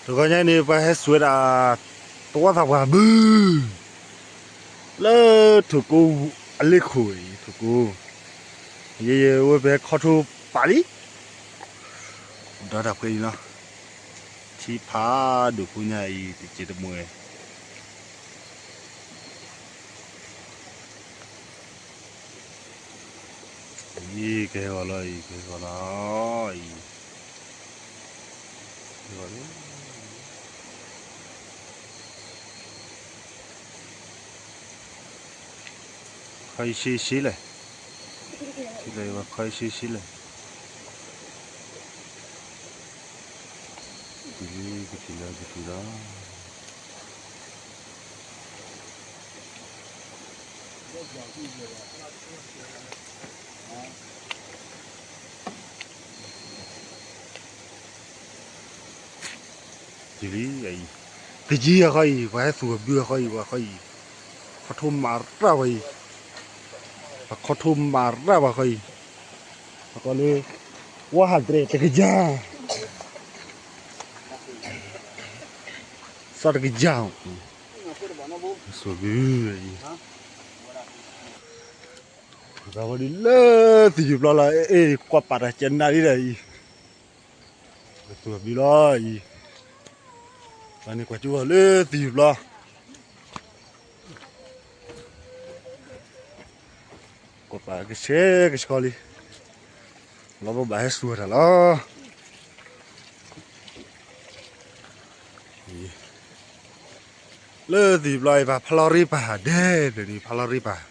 တဂီၤညါန့ၣ် ပှၤဟဲစူးဝဲဒၣ် သဝီသးပှၢ်ဘု လၢထိၣ်ကိအလ့ခိၣ်အံၤ ထိၣ်ကိ, ယဲယဲဝဲပဟဲခီထိပာ်လံ, ဒီးတၢ်ဖှဲအံၤလီၤ, ထံဖးဒိၣ်ဖိညါအံၤ တစဲးတမှဲၤ အံၤ ကဟဲဂီၤလီၤအံၤ ကဟဲဂီၤလီၤအံၤ, ကဟဲဂီၤလီၤ, ခီအံၤရှဲရှဲလဲၣ်, ခီအံၤရှဲရှဲလဲၣ်, ကထံၣ်လၢ ကထံၣ်လၢ ကထံၣ်လၢ တလံအံၤ, တယံၤအဃီအံၤ ပှၤဟဲသူၣ်အဘုအဃီအံၤ ပှၤဃီအံၤ, ခီထိမၤရၣ်ပှၤအံၤ, ပှၤခီထိမၤရၣ်ပှၤဃီအံၤ, ပှၤကိးလၢ ဝါဟးဒြဲးတကယၤ, စီၤတကယၤ, သူၣ်အဘုအံၤ, ပှၤဝဲဒ်လၢသယုၢ်ပျီလီၤ အဲၣ် ကွၢ်ပာ်တၢ်ကနၣ်လံဒီးအံၤ ပသူၣ်ဘံလီၤအံၤ, ပှၤန့ၣ်ကွၢ်ကၠိလၢသယုၢ်ပျီ, ကွၢ်ပာ်ကဆှဲကဆှီလံ, လီၤဘၣ်ဟဲစူၤတၢ်လီၤ, လၢသယုၢ်ပျီအံၤ ပှၤဖးလီၤရ့ပာ်ဒဲး ဖဲန့ၣ် ဖးလီၤရ့ပာ်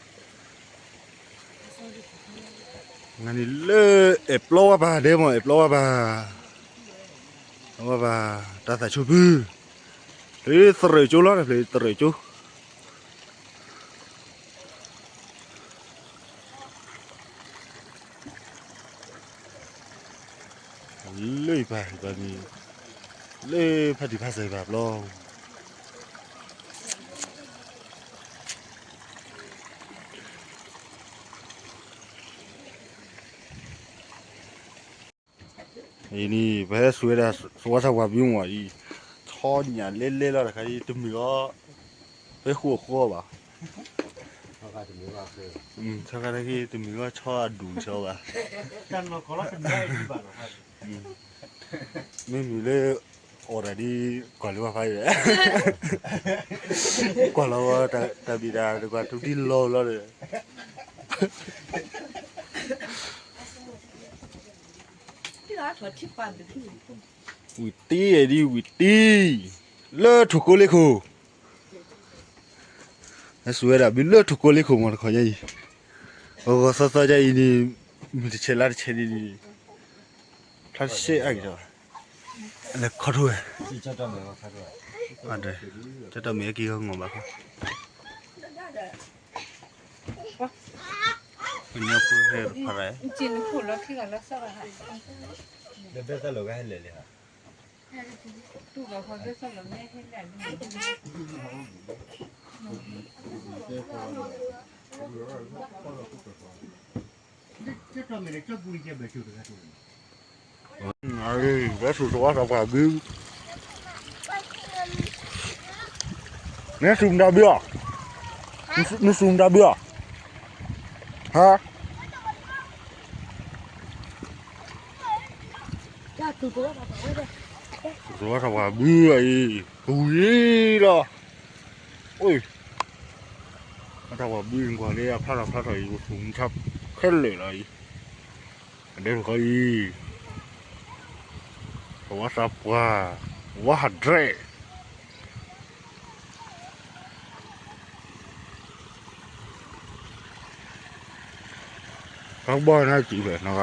နၤန့ၣ်လၢအဲၣ်ပျီဝဲပၢ်ဒဲးမ့ၢ် အဲၣ်ပျီဝဲပၢ်, ဝဲပၢ် တၢ်သးဆိဖု, ဖျဲးသရၢၣ်ကၠိလီၤ ဖျဲးသရၢၣ်ကၠိ, လၢယပၢ်ယပၢ်န့ၣ် လၢဖးတံၢ်ဖးစၢ်ယပၢ်ပျီ အံၤန့ၣ် ပဟဲစူၤဝဲဒၣ် သဝီသးပှၢ်ဘုမ့ၢ်အံၤ, ဆီညၣ်လဲလဲလီၤတခါအံၤ တမုာ်အီၤ, ဖဲဃိအဃိဘၣ်, ဆီခါတခါတမုာ်အီၤ ဆီအဒူၣ်ဆီဘၣ်, မ့မ့ၢ်လၢ အီၣ်တၢ်ဒ် ကွၢ်လၢဝဲဖးအံၤ, ကွၢ်လီၤဝဲတၢ်ဘံၣ်တၢ်တကွၢ်ထူဒ်လီၤလီၤဒီး ဝံၤတံၢ်ဒ်ဝံၤတံၢ်, လၢထိၣ်ကိလ့ခိၣ်, ဟဲစူၤဝဲဒၣ်ဘုလၢထိၣ်ကိလ့ခိၣ်မ့ၢ်တခီညါအံၤ, အဂီၢ်သီသီညါအံၤန့ၣ် မုၢ်တဆဲးလါတဆဲးန့ၣ်န့ၣ်, ဖျါတစဲးအါက့ၤဒီး, လဲၤခီထိဝဲ, ကၠီၣ်တၢ်မဲာ်က့ၤဂီၤမးဘၣ်ခီ ကညီဖိဟဲဖးရၣ်, လၢစူၤသဝီသးပှၢ်ဘု, နစူၤမတၤဘုအီၤ, နစူၤမတၤဘုအီၤ, ဟါ သဝီသးပှၢ်ဘုအံၤ ပဝံၤလီၤ, အိၣ်, သဝီသးပှၢ်ဘုကွၢ်လၢအဖျါထီၣ်ဖျါထီၣ်အံၤ ပသူၣ်မူထါခဲလၢာ်လီၤအံၤ, အဒဲတခီအံၤ, သဝီသးပှၢ်, ဝါဟးဒြဲး ကဘီနၤကံၣ်ဖဲနီၤက,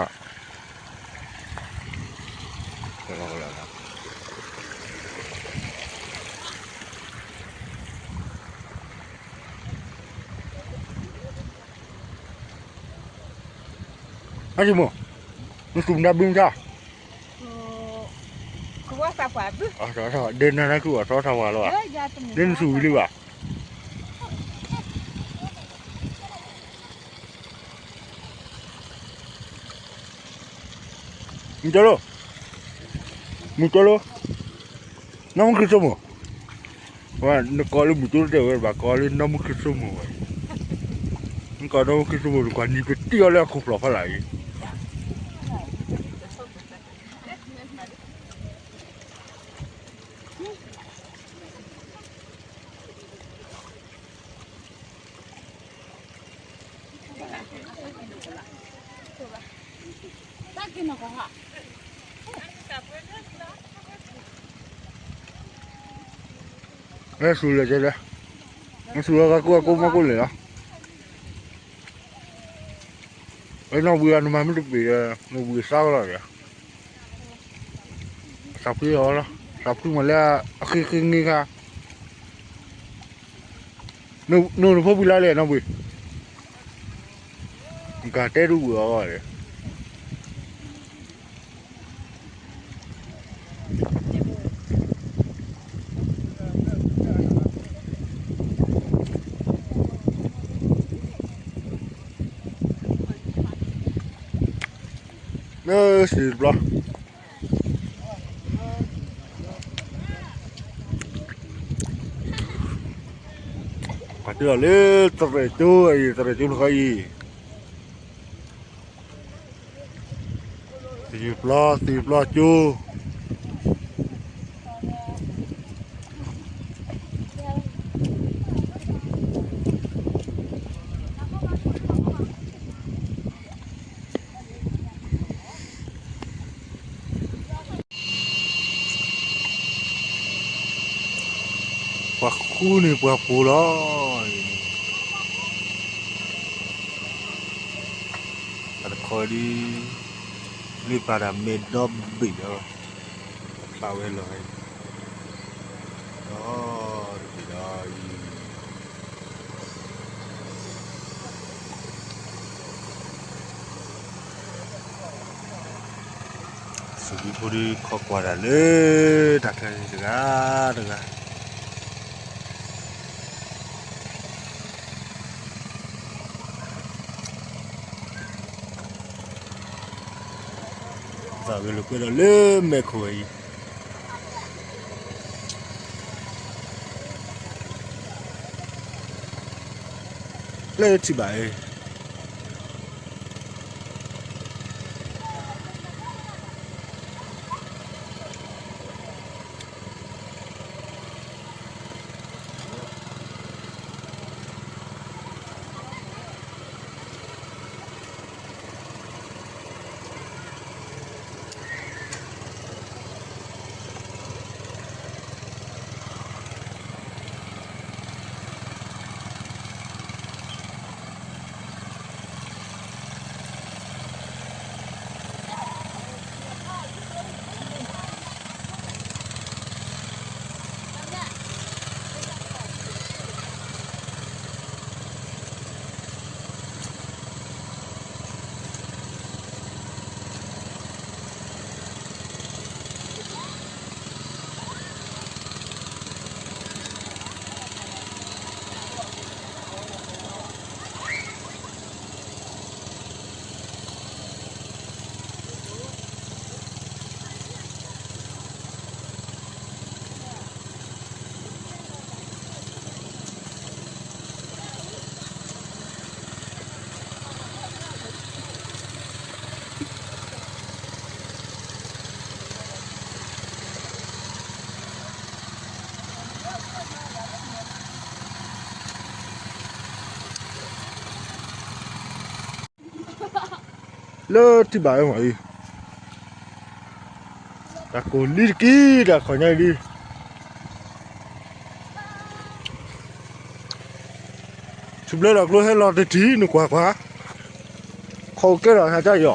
အါယမိၢ်, နသူၣ်မတၤဘုမတၤ, ဒဲနၤနၤက့ၤအီၤ သဝီသးပှၢ်လီၤ, ဒဲနသူၣ်ဝံၤလံဘၣ် မုၢ်ကၠီလိ, မုၢ်ကၠီလိ, နီၢ်မုၢ်ခရံာ်စိမိၢ်, ဝဲနကိးလၢမုၢ်တူတဲဝဲဘၣ် ကိးလၢနီၢ်မုၢ်ခရံာ်စိမိၢ်ဝဲ, နကိးနီၢ်မုၢ်ခရံာ်စိမိၢ် နကွၢ်နံၤပတံၢ်အီၤလၢအခိၣ်ဖျီၣ်ဖီလာ်အံၤ, နဆူၣ်လၢၤကဲလဲၣ်, နဆူၣ်လၢၤဂၤကိးဂၤကိးမီကိးလဲၣ်လီၤ, အနီၢ်ဘှံးဂၤနမၤမ့ၢ်တပ့ၤဒီး နဘှံးစါလီၤဒီး, သးဖှံအီၤလီၤ, သးဖှံမးလၢအဃ့ဃ့န့ၢ်ခါ, နနဖိပှၤလၢလဲၣ်နီၢ်ဘှံး, နကတဲဒုးဝံၤအီၤဒီး လၢစံာ်တဘျီ, ပှၤတုၤလီၤလၢသရဲၣ်ကၠိအံၤ သရဲၣ်ကၠိတခီအံၤ, သံာ်ပျီ သံာ်ပျီကၠိ ပှၤဃုန့ၢ်ပှၤပူၤလီၤ, တၢ်တခီဒ် လၢပာ်တၢ်မဲာ်ဒီဘ့ၣ်ဒီး ဖျါဝဲလီၤ, ဒီတဘ့ၣ်ဒီးအံၤ စူၤဘံဖိဒုးခီကွၢ်တၢ်လၢ တၢ်ခဲအံၤတဂၤတဂၤ, သးဝဲလိာ်ကွဲဒီးလၢမဲာ်ခိၣ်ဝဲအံၤ လၢထံၣ်ဘၣ်အံၤ လၢထံၣ်ဘၣ်ဝဲမးအံၤ, တၢ်ကိၢ်လံတက့ၢ် တၢ်ခီၣ်ညါအံၤလံ, ထူဘျဲလီၤကျိဟဲလီၤတထံၣ် နကွၢ်ကွၢ်, ခီၣ်ကဲလီၤဟးတၢ်ယီ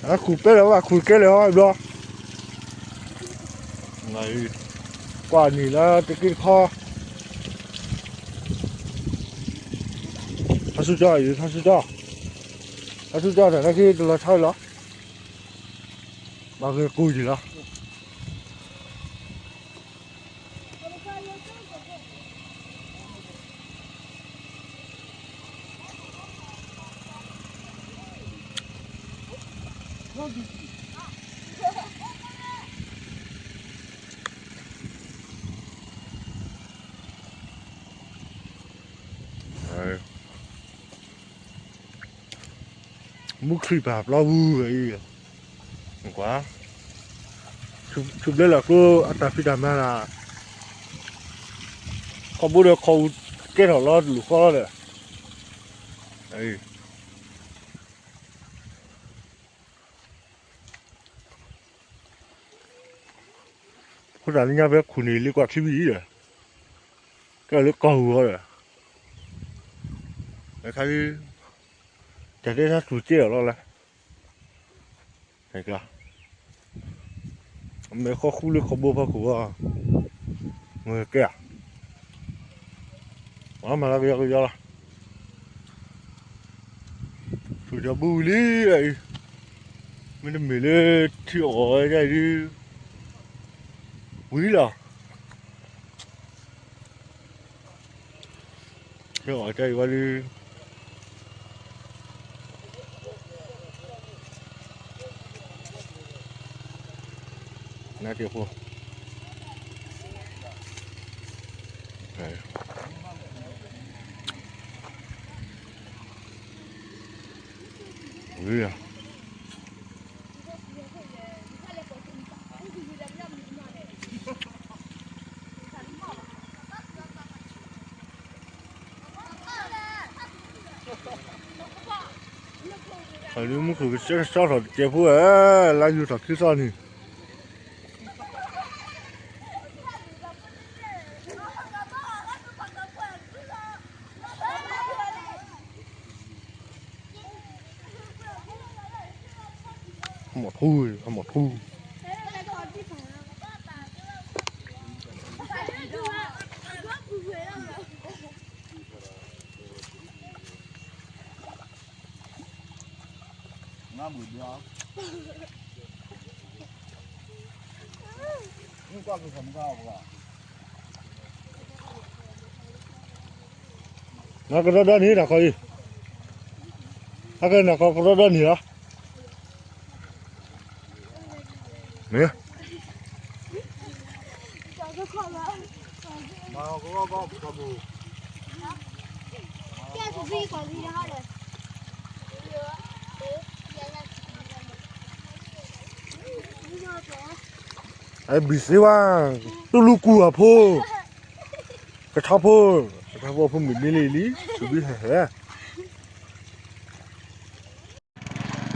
ၤ, ခူၣ်ပဲလီၤဘၣ် ခူၣ်ကဲလီၤဟီဘျီ, ကွၢ်နံၤလၢတက့ၢ်တခီ, ထါဆူကၠီအံၤ ထါဆူကၠီ, ထါဆူကၠီတၢ်နာ်က့တလီၤဆီလီၤ, ဘၣ်ဂ့ၤကူယံာ်လီၤ. လၢ မူခရံာ်ပာ်ပျီပူၤဝဲအံၤ, ကွၢ်, ဆူဘျဲၣ်လီၤကျိအတၢ်ဖံးတၢ်မၤလၢ ခီဘိဒီးခီအူကဲထီၣ်လီၤတလူၢ်ဃီလီၤဒီး, အဃိသတးလၢညါဖဲခူၣ်န့ၣ်လ့ကွၢ်ထံဘံၣ်အံၤဒီး, ကဲလၢကီၢ်ဟူၤဃီဒီး, အခါလံ, တၢ်တဲတၢ်တူၢ်ကဲအီၤလီၤလၢ အမဲာ်ဃီဃူလၢခီဘိဖီခိၣ်အီၤ, မ့ၢ်ကဲဧါ, မၤလၢကယီကယီလီၤ, ဆူၣ်ဒီးဘုဝံၤလံအံၤ, မ့တမ့ၢ်လၢထံအီၣ်ဝဲဒၣ်အံၤဒုး, ဝံၤလီၤ. ထံအီၣ်တၢ်အံၤဝဲလံ, နတ့ၢ်ဖိ, ဝံၤလီၤ. လၢမူခိၣ်ကစၢ်ကစီထီၣ်တစဲးဖိဧၢ, လါယူၤထီၣ်ခံသီန့ၣ် ဟမီၣ်ထူ, ဟမီၣ်ထူ, နကဒီဒီနံၤတၢ်ခီအံၤ, ဟဲကနၢ်ခီကဒီဒီနံၤလီၤ, မ့ၢ် အဲ ဘံၣ်သ့ဝါ, တူၢ်လူၢ်ကူၢ်အဖိ, ကထီဖိ, ကထီဖိအဖိမုၣ်ဒ့လံလံ, သူၣ်ဘံၣ်ဟဲဟဲ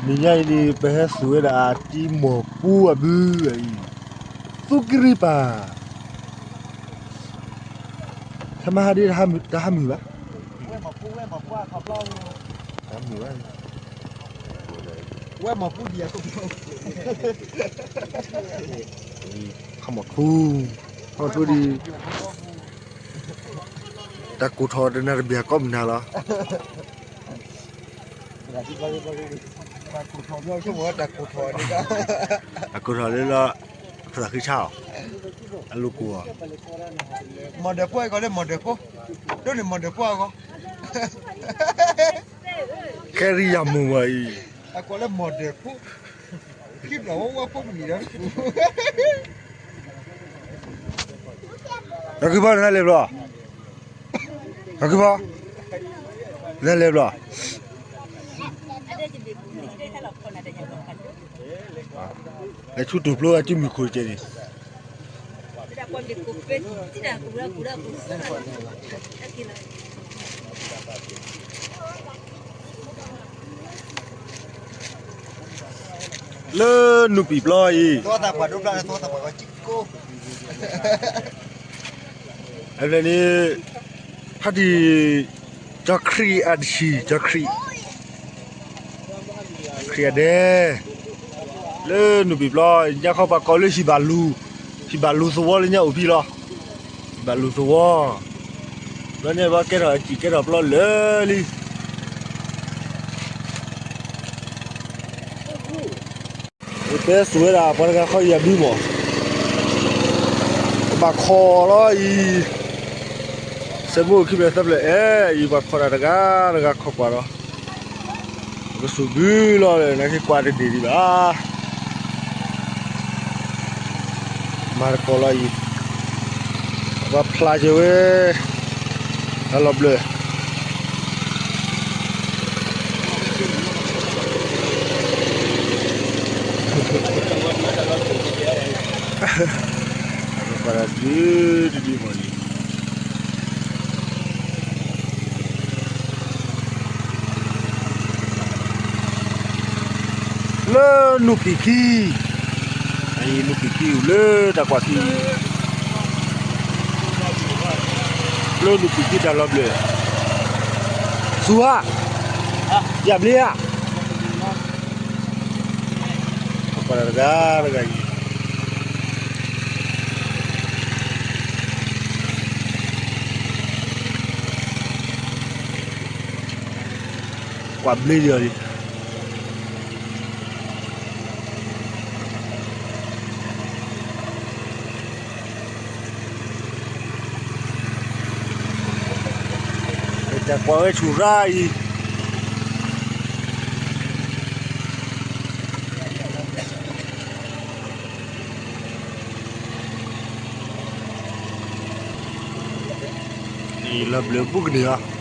တနံၤညါအံၤန့ၣ် ပဟဲသူၣ်ဝဲဒၣ်တံၤမီၢ်ပူအဘုအံၤ, သူကရံပၤ, ခဲမဟါဒ်တၢ်ဟးမုာ်ဘၣ်, တၢ်ဟးမုာ်ဘၣ်, ဝဲမီၢ်ပူဒံး, ဟးမီၢ်ထူ, ဟးမီၢ်ထူဒံး, တၢ်ကိၢ်ထီၣ်တနၤတဘျီကီးမနုၤလီၤ. တၢ်ကိၢ်ထီၣ်လၢလီၤ, သးဃံဆါအီၤ, အလိၤကိၢ်အီၤ, မီၢ်ဒၢးဖိအဂီၢ်လၢမီၢ်ဒၢးဖိ, ဒိးန့ၢ်မီၢ်ဒၢးဖိအဂီၢ်, ခဲရံယၤမုၢ်ဝဲအံၤ, အကိးလၢမီၢ်ဒၢးဖိ, ခံဘျီဝဲဝဲဖိမံၤဒီး တၢ်ဂ့ၢ်ဘၣ်နလဲၤဘျီ, တၢ်ဂ့ၢ်ဘၣ်, နလဲၤဘျီ, လဲၤဆူတူၢ်ဖျိဝဲစုမုၢ်ခိၣ်တကဲးန့ၣ် လၢနူၢ်ပံာ်ပျီအံၤ, အဝဲန့ၣ် ဖါတံၢ် ကၠီခရံာ်အတဆံး ကၠီခရံာ်, ခရံာ်အဒဲ, လၢနူၢ်ပံာ်ပျီ ညါခီပှၤကိးလၢဟံၣ်ဘၣ်လူၤ, ဟံၣ်ဘၣ်လူၤသဝီလၢညါအိၣ်ဖဲလီၤ, ဟံၣ်ဘၣ်လူၤသဝီ, ဘျီန့ၣ်ဘၣ်ကဲထီၣ်အစံၣ်ကဲထီၣ်ပျီလၢာ်လံ တဲသူၣ်ဝဲဒၣ်ပှၤတဂၤဃီယၤဒုမး, ကဘၣ်ခိးလီၤအံၤ, စဲးမိၣ်ခံဖျၢၣ်သၢဖျၢၣ်အဲၣ်အံၤ ပှၤခိးတၢ်တဂၤတဂၤခိးကွၢ်လီၤ, ကစူၢ်ဘုလီၤ နက့ၤကွၢ်တန့ၢ်ဒံးဘၣ်, မၤတကိးလီၤအံၤ, ပှၤဖျါက့ၤဝဲ, တၢ်လီၤဘျၢၣ် လၢ ပှၤဒုးတဒုမီၤလံ လၢနူၢ်ဖံးခံ, အံၤနူၢ်ဖံးခံအိၣ်လၢတၢ်ကွၢ်ခံ, လၢနူၢ်ဖံးခံတၢ်လီၤဘျၢၣ်, ဆူၣ်ဧါ, ယဘျ့ဧါ, ပှၤတဂၤတဂၤအံၤ ကွၢ်ဘျ့လံအီၤလံ, တၢ်ကွၢ်ဝဲဆူၣ်ရၣ်အံၤ လီၤဘျၢၣ်ဘူးကန့ၢ်အီ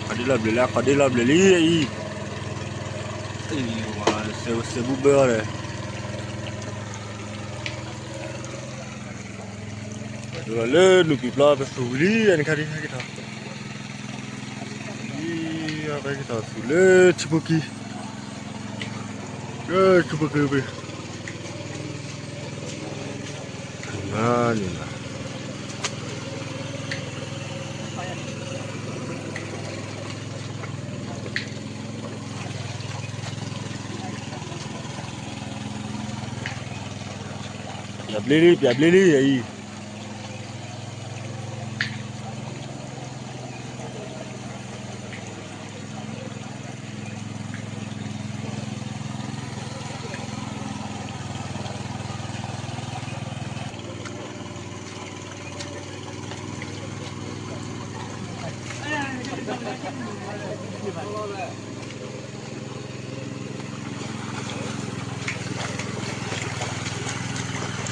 ၤ, ခီၣ်ဒ့လီၤဘျၢၣ်လံ ခီၣ်ဒ့လီၤဘျၢၣ်လံအံၤ, စဲးဘူးဘၢအီၤဒီး လၢနူၢ်ဖံးပျီပသူၣ်ဝံၤလံ နခါဒ်ဟဲက့ၤထီၣ်, ဟဲက့ၤထီၣ်သူၣ်လၢထံဖိကံ, လၢထံဖိကံပူၤ, နၤန့ၣ် ပျဲဘျ့လံ ပျဲဘျ့လံ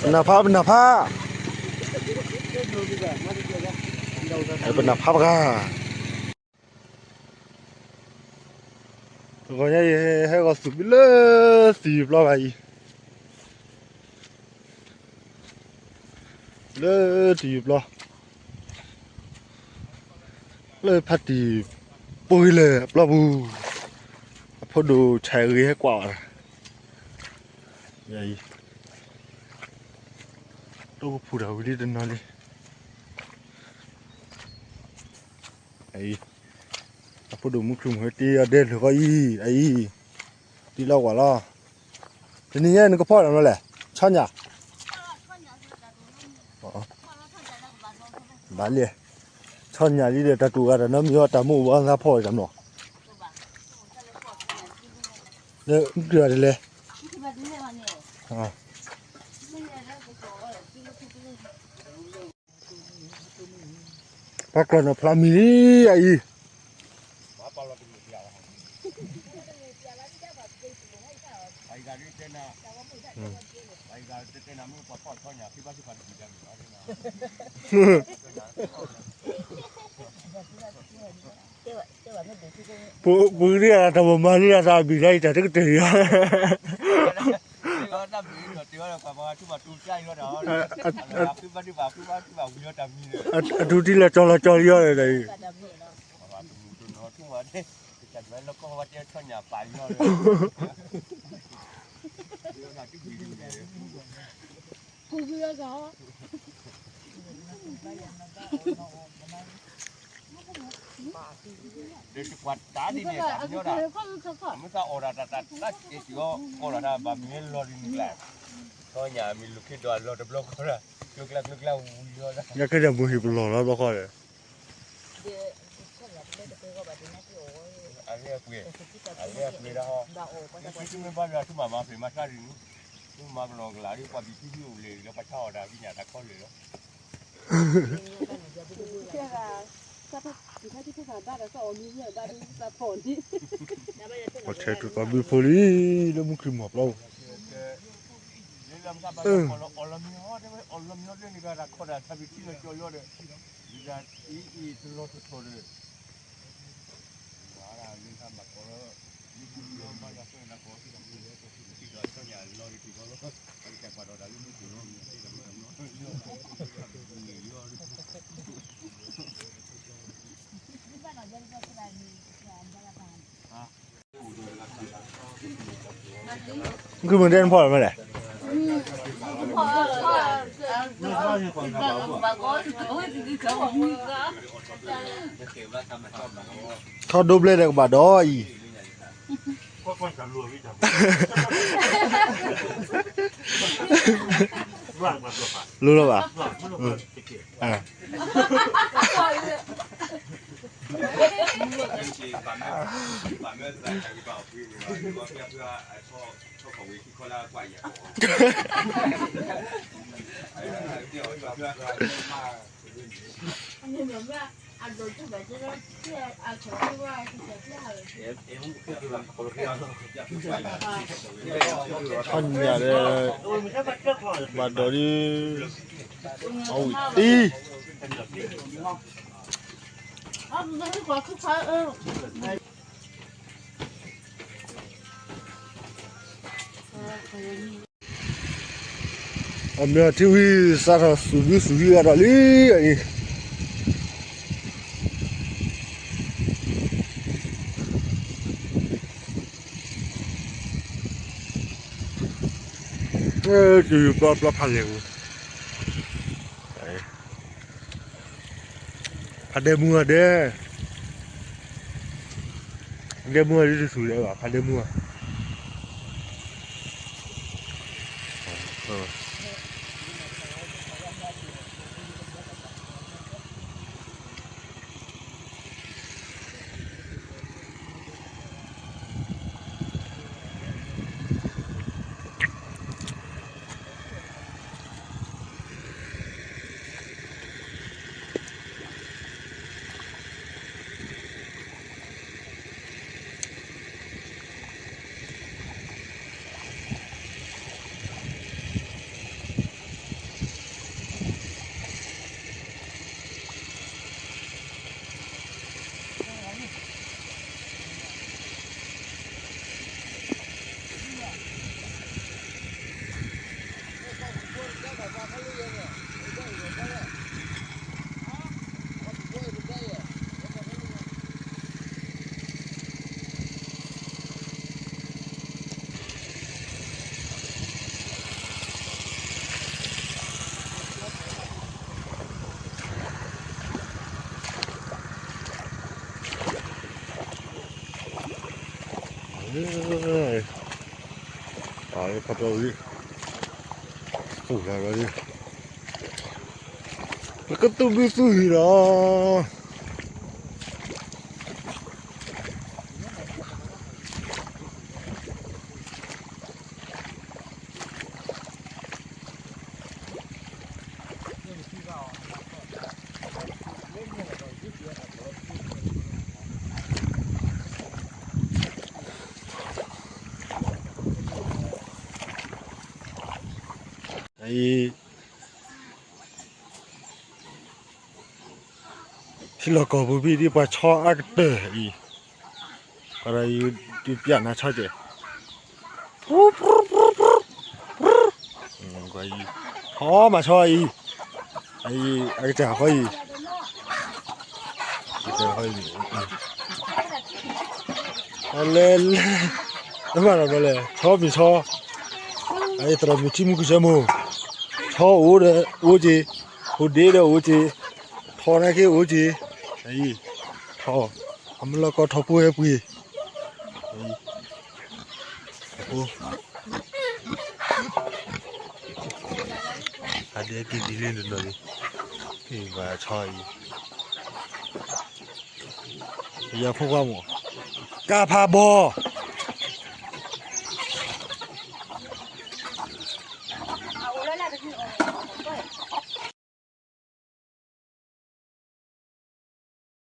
အံၤ ပနၢ်ဖး ပနၢ်ဖး, ပနၢ်ဖးပှၤ, တဂီၤညါအံၤ ဟဲဂီၤသူၣ်ဘၣ်လၢသံၣ်ပျီဂၤအံၤ လၢတယုၢ်ပျီ, လၢဖါတံၢ်ပှ့ၤလဲၣ်အပျီပူၤ, အဖိဒိၣ်ဆဲးဂ့ၤဟဲကွၢ်အီၤ, ယၤအံၤ, တိၢ်ကဖူးတၢ်ဝံၤလံတနီၤလံ, အံၤ, အဖိဒိၣ်မုၢ်ချုးမုၢ်ဟဲတ့အီၤဒဲလၢာ်ဃီအံၤ, အံၤ, တံၢ်လီၤဝၢ်လီၤ, တနံၤညါနကဖီၣ်တၢ်မနုၤလဲၣ်, ဆီညၣ် ဘၣ်လံ, ဆီညၣ်လံဒီး တၢ်တူၢ်ဂၤတၢ်နီတမံၤအီၤ တၢ်မိၢ်အိၣ်ဘၣ်သးဖီၣ်တၢ်မနီၤ, လၢမုၢ်ကျၢၤတလဲၣ်, ပှၤကျီၢ်နီၢ်ဖျါမံၤလံအံၤ, ပှၤဒုးတၢ်တၢ်မၤမၤလံတၢ်ဘံၣ်တၢ်အံၤ တၢ်တကတၢၢ်အံၤ, အထူတံၢ်လၢကၠီလီၤကၠီလံအီၤဒီး, ဒီးတကွၢ်တၢ်ဒ်န့ၣ် တၢ်မညီဒၣ်, အမ့ၢ်သးအီၣ်ဒၣ်တၢ်တၢ်တၢ်စဲးစံးအီၤ အီၣ်ဒၣ်တၢ်ဘၣ်မ့ၢ်လီၤဒ်န့ၣ်ကျါ, ဆီညၣ်မ့ၢ်လိာ်ခ့ဒီးအလီၢ်တဘျီဃီဒၣ်, ကျိကျါကျိကျါဝံၤလီၤဒၣ်, ညါခဲဒၣ်မိၢ်ဟံၣ်ပလီၢ်လီၤဘျီဃီဒီး အလဲအပှ့ၤ, အလဲအပှ့ၤဒၣ်ဟီ, လၢသုမ့ၢ်ဘၣ်ဒၣ်သုမၤမၤဖျဲးမၤဆါဒ်န့ၣ်, သုမၤကလီကလးဒ်ပှၤဘံၣ်သုဟံၣ်အိၣ်လၢာ်လၢပှၤဆါအီၣ်တၢ်ကညးတၢ်ခီလၢာ်လီၤ. ပှၤထဲးတူၢ်သီဘုဖိလံ လၢမုၢ်ချံမီၤပျီ, အီၣ်လီၤမံဟီ, အီၣ်လီၤမံဟီတဘျီန့ၣ်ဒီး တၢ်ခီတၢ်တၢ်ဘံၣ်ထံလီၤကၠီလီၤဒီး, ဒ်အံၤတလီၤတထီၣ်ဒီး မ့ၢ်မ့ၢ်ဒဲနဖီၣ်လီၤမ့ၢ်လဲၣ်. ထီၣ်ဒိဘျဲၣ်ဒီးကဘၣ်ဒီးအံၤ လိၤလီၤဘၣ်. အညၣ်ဒီး ဘၣ်ဒီးဒ် အဝံၣ်တံၢ် အမ့ၢ်ထံဝံၤ စးထီၣ်သူၣ်ဒုသူၣ်ဒုအဒီးလံအံၤ တုၤပျီပျီဖးလဲၢ်ပူၤ ဖးဒဲမူအဒဲ ဒဲမူအဒ်တသူၣ်ဒဲးဘၣ် ဖးဒဲမူအ အဖးပီဝံၤ အိၣ်လၢ လၢကသူၣ်ဘုသူၣ်ဟံၣ်လီၤ. အံၤ ထံလီၢ်ကီၢ်ပူၤဖဲဒ်ပှၤဆီအါကတၢၢ်အံၤ, ပှၤဒီးယဒုးပျးနၤဆီကဲး, ဆီမးဆီအံၤ, အံၤ အကစၢ်ဃီအံၤ, ကစၢ်ဃီအံၤ, လဲၤလဲၤ, နဘၣ်လီၤဘျီလဲၣ်, ဆီမ့ၢ်ဆီ, အသရၣ်မုၣ်ထံမူကစၢၢ်မိၢ်, ဆီအိၣ်ဒီးအိၣ်က့ၤ, ဟိၣ်ဒ့ဒီးအိၣ်က့ၤ, ထီနာ်က့အိၣ်က့ၤ, အံၤ, ထီ, အမလီၢ်ကီထီဖိဟဲပှ့ၤ, အံၤ, အဒဲက့ၤဒ်လံနီၤနီၤလံ, က့ၤဘၣ်ဆီအံၤ, ယၤဖိခွါမး, ကါဖးဘီ